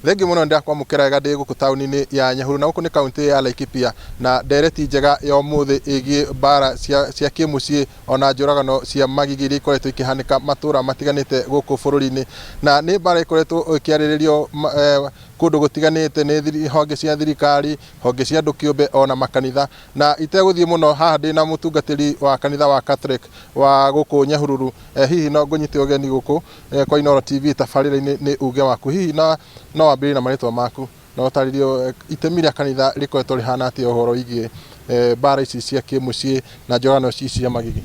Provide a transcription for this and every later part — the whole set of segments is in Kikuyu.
Thengiũ mũno, nĩndakwamũkĩra wega ndĩ gũkũ taũni-inĩ ya Nyahururu, na gũkũ nĩ kaũntĩ ya Laikipia, na ndereti njega ya ũmũthĩ ĩgiĩ mbara cia kĩmũciĩ ona njũragano cia magigi iria ikoretwo ikĩhanĩka matũra matiganĩte gũkũ bũrũri-inĩ. Na nĩ mbara ikoretwo ĩkĩarĩrĩrio kũndũ gũtiganĩte nĩ honge cia thirikari, honge cia andũ kĩũmbe ona makanitha. Na itegũthiĩ mũno, haha ndĩna mũtungatĩri wa kanitha wa Catholic wa gũkũ Nyahururu. Hihi no ngũnyite ũgeni gũkũ kwa Inooro TV tabarĩra-inĩ nĩ uge waku. Hihi na no wambĩrĩrie na marĩtwa maku na ũtarĩrie itemi rĩa kanitha rĩkoretwo rĩhana atĩa ũhoro wĩgiĩ mbara ici cia kĩmũciĩ na njũragano ici cia magigi?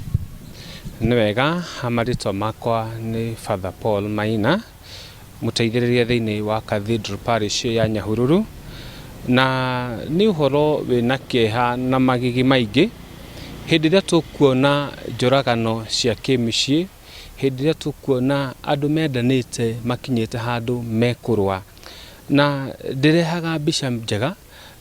Nĩ wega, marĩtwa makwa nĩ Father Paul Maina, mũteithĩrĩria thĩinĩ wa Cathedral Parish ya Nyahururu, na nĩ ũhoro wĩna kĩeha na magigi maingĩ, hĩndĩ ĩrĩa tũkuona njũragano cia kĩmĩciĩ, hĩndĩ ĩrĩa tũkuona andũ mendanĩte makinyĩte handũ mekũrũa, na ndĩrehaga mbica njega,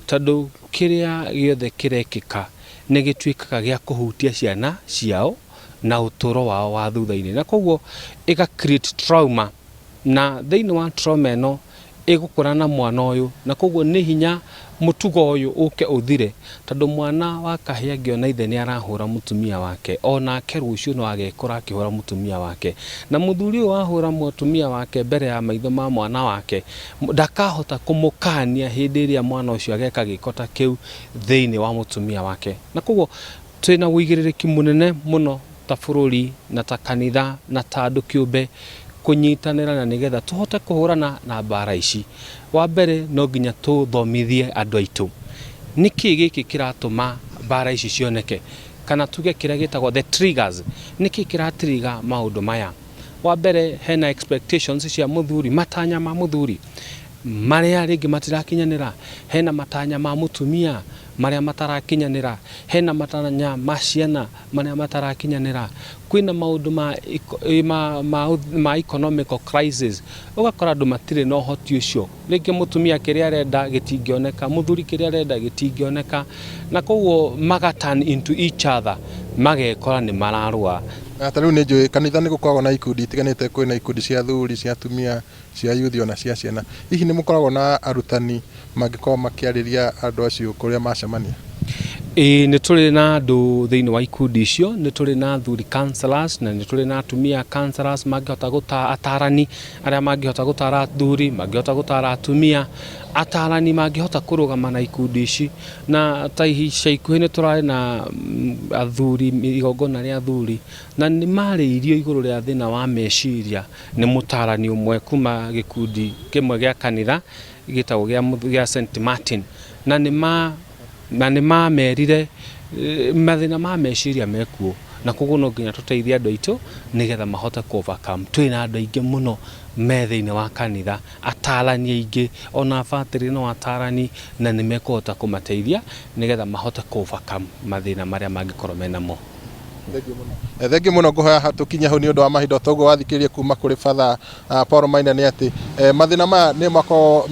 tondũ kĩrĩa gĩothe kĩrekĩka nĩ gĩtuĩkaga gĩa kũhutia ciana ciao na ũtũro wao wa thutha-inĩ, na koguo ĩga create trauma, na thĩinĩ wa trauma ĩno ĩgũkũra na mwana ũyũ, na koguo nĩ hinya mũtugo ũyũ ũke ũthire, tondũ mwana wa kahĩĩ angĩona ithe nĩ arahũra mũtumia wake, onake rũciũ no agekora akĩhũra mũtumia wake, na mũthuri ũyũ wahũra mũtumia wake mbere ya maitho ma mwana wake, ndakahota kũmũkania hĩndĩ ĩrĩa mwana ũcio ageka gĩko ta kĩu thĩinĩ wa mũtumia wake, na koguo twĩna ũigĩrĩrĩki mũnene mũno ta bũrũri na ta kanitha na ta andũ kĩũmbe kũnyitanĩra na nĩgetha tũhote kũhũrana na mbara ici. Wa mbere no nginya tũthomithie andũ aitũ nĩkĩ gĩkĩ kĩratũma mbara ici cioneke, kana tuge kĩrĩa gĩtagwo the triggers, nĩkĩ kĩra trigger maũndũ maya. Wa mbere hena expectations cia mũthuri, matanya ma mũthuri marĩa rĩngĩ matirakinyanĩra, hena matanya ma mũtumia marĩa matarakinyanĩra, hena matanya ma ciana marĩa matarakinyanĩra, kwĩna maũndũ ma economical crisis, ũgakora andũ matirĩ na ũhoti ũcio, rĩngĩ mũtumia kĩrĩa arenda gĩtingĩoneka, mũthuri kĩrĩa arenda gĩtingĩoneka, na koguo maga turn into each other, magekora nĩ mararũa. Na ta rĩu nĩ njũĩ kanitha nĩ gũkoragwo na ikundi itiganĩte, kwĩna ikundi cia athuri, cia atumia, cia yuthi ona cia ciana. Hihi nĩ mũkoragwo na arutani mangĩkorwo makĩarĩria andũ acio kũrĩa macemania? Ĩĩ nĩ tũrĩ na andũ thĩinĩ wa ikundi icio, nĩ tũrĩ na athuri counselors na nĩ tũrĩ na atumia counselors mangĩhota gũta atarani arĩa mangĩhota gũtara athuri, mangĩhota gũtara atumia, atarani mangĩhota kũrũgama na ikundi ici. Na ta ica ikuhĩ nĩ tũrarĩ na athuri, igongona rĩa athuri, na nĩ marĩirio igũrũ rĩa thĩna wa meciria nĩ mũtarani ũmwe kuma gĩkundi kĩmwe gĩa kanitha gĩtagwo gĩa St Martin, na nĩ ma na nĩ mamerire mathĩna ma meciria mekuo, na koguo no nginya tũteithie andũ aitũ nĩgetha mahote kũ overcome. Twĩna andũ aingĩ mũno me thĩinĩ wa kanitha, atarani aingĩ, ona batĩrĩ no atarani, na nĩ mekũhota kũmateithia nĩgetha mahote kũ overcome mathĩna marĩa mangĩkorwo menamo. Thengiũ mũno, ngũhoya tũkinye hau nĩ ũndũ wa mahinda. Toguo wathikĩrĩria kuma kũrĩ Father Paul Maina nĩ atĩ mathĩna maya nĩ makoragwo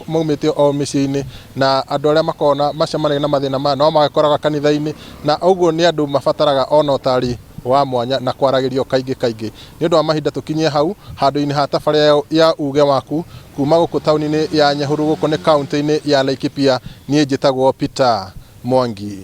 maumĩte o mĩciĩ-inĩ, na andũ arĩa makoragwo na macemanagia na mathĩna maya no makoraga kanitha-inĩ, na ũguo nĩ andũ mabataraga ona ũtari wa mwanya na kwaragĩrio kaingĩ kaingĩ. Nĩ ũndũ wa mahinda tũkinyie hau handũ-inĩ ha tabarĩra ya uge waku kuma gũkũ taũni-inĩ ya Nyahururu, gũkũ nĩ kaũntĩ-inĩ ya Laikipia. Niĩ njĩtagwo Peter Mwangi.